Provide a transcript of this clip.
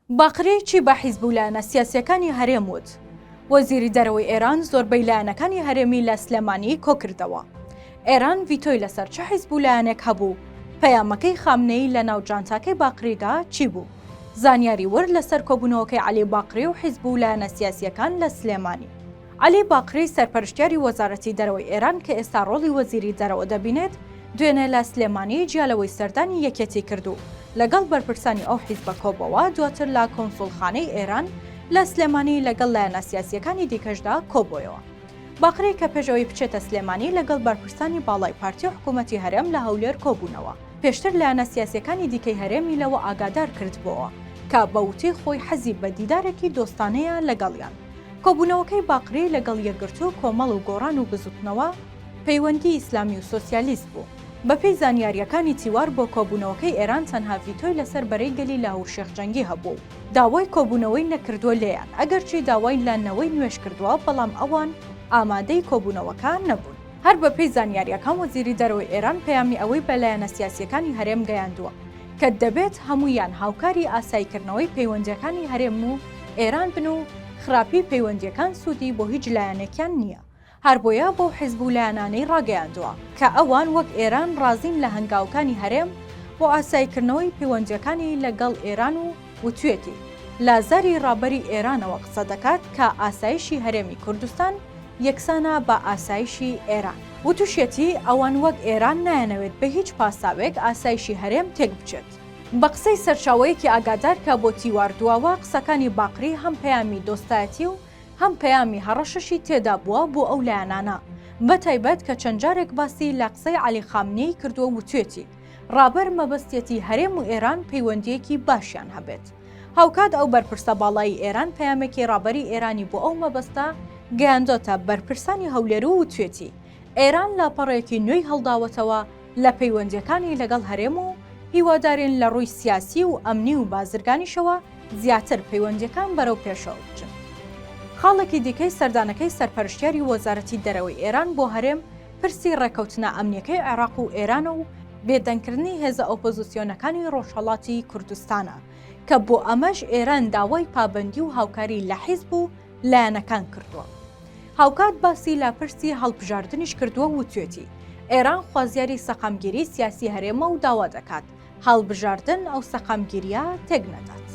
باقری چی بە حیزب و لایەنە سیاسییەکانی هەرێم وت؟ وەزیری دەرەوەی ئێران زۆربەی لایەنەکانی هەرێمی لە سلێمانی کۆکردەوە. ئێران ڤیتۆی لەسەر چ حیزب و لایەنێک هەبوو؟ پەیامەکەی خامنەیی لە ناو جانتاکەی باقریدا چی بوو؟ زانیاری ورد لەسەر کۆبوونەوەکەی عەلی باقری و حیزب و لایەنە سیاسییەکان لە سلێمانی. عەلی باقری سەرپەرشتیاری وەزارەتی دەرەوەی ئێران کە ئێستا ڕۆڵی وەزیری دەرەوە دەبینێت، دوێنێ لە سلێمانی جیا لەوەی سەردانی یەکێتی کرد و لەگەڵ بەرپرسانی ئەو حیزبە کۆبۆوە، دواتر لە کونسوڵخانەی ئێران لە سلێمانی لەگەڵ لایەنە سیاسییەکانی دیکەشدا کۆبۆیەوە. باقری کە پێش ئەوەی بچێتە سلێمانی لەگەڵ بەرپرسانی باڵای پارتی و حکوومەتی هەرێم لە هەولێر کۆبوونەوە، پێشتر لایەنە سیاسییەکانی دیکەی هەرێمی لەوە ئاگادار کردبۆوە کە بە وتەی خۆی حەزی بە دیدارێکی دۆستانەیە لەگەڵیان. کۆبوونەوەکەی باقری لەگەڵ یەکگرتوو، کۆمەڵ و گۆڕان و بزوتنەوە، پەیوەندی ئیسلامی و سۆسیالیست بوو. بەپێی زانیارییەکانی تیوار بۆ کۆبوونەوەکەی ئێران تەنها ڤیتۆی لەسەر بەرەی گەلی لاهور شێخ جەنگی هەبووە و داوای کۆبوونەوەی نەکردووە لێیان، ئەگەرچی داوای لە نەوەی نوێش کردووە، بەڵام ئەوان ئامادەی کۆبوونەوەکە نەبوون. هەر بەپێی زانیارییەکان وەزیری دەرەوەی ئێران پەیامی ئەوەی بە لایەنە سیاسییەکانی هەرێم گەیاندووە کە دەبێت هەموویان هاوکاری ئاساییکردنەوەی پەیوەندییەکانی هەرێم و ئێران بن و خراپی پەیوەندییەکان سوودی بۆ هیچ لایەنێکیان نییە. هەربۆیە بەو حیزب و لایەنانەی ڕاگەیاندووە کە ئەوان وەک ئێران ڕازین لە هەنگاوکانی هەرێم بۆ ئاساییکردنەوەی پەیوەندییەکانی لە گەڵ ئێران و وتوێتی لە زاری ڕابەری ئێرانەوە قسە دەکات کە ئاسایشی هەرێمی کوردستان یەکسانە بە ئاسایشی ئێران. وتوشیەتی ئەوان وەک ئێران نایانەوێت بە هیچ پاساوێک ئاسایشی هەرێم تێکبچێت. بە قسەی سەرچاوەیەکی ئاگادار کە بۆ تیوار دواوە، قسەکانی باقری هەم پەیامی دۆستایەتی و هەم پەیامی هەڕەشەشی تێدا بووە بۆ ئەو لایەنانە، بە تایبەت کە چەند جارێک باسی لە قسەی عەلی خامنەیی کردووە وتوێتی ڕابەر مەبەستیەتی هەرێم و ئێران پەیوەندییەکی باشیان هەبێت. هاوکات ئەو بەرپرسە باڵای ئێران پەیامێکی ڕابەری ئێرانی بۆ ئەو مەبەستە گەیاندۆتە بەرپرسانی هەولێر و وتوێتی ئێران لاپەڕەیەکی نوێی هەڵداوەتەوە لە پەیوەندییەکانی لەگەڵ هەرێم و هیوادارین لە ڕووی سیاسی و ئەمنی و بازرگانیشەوە زیاتر پەیوەندییەکان بەرەو پێشەوە بچن. خاڵێکی دیکەی سەردانەکەی سەرپەرشتیاری وەزارەتی دەرەوەی ئێران بۆ هەرێم پرسی ڕێککەوتنە ئەمنییەکەی عێراق و ئێرانە و بێدەنگکردنی هێزە ئۆپۆزسیۆنەکانی ڕۆژهەڵاتی کوردستانە کە بۆ ئەمەش ئێران داوای پابەندی و هاوکاری لە حیزب و لایەنەکان کردووە. هاوکات باسی لە پرسی هەڵبژاردنیش کردووە و وتوێتی، ئێران خوازیاری سەقامگیری سیاسی هەرێمە و داوا دەکات هەڵبژاردن ئەو سەقامگیرییە تێک نەدات.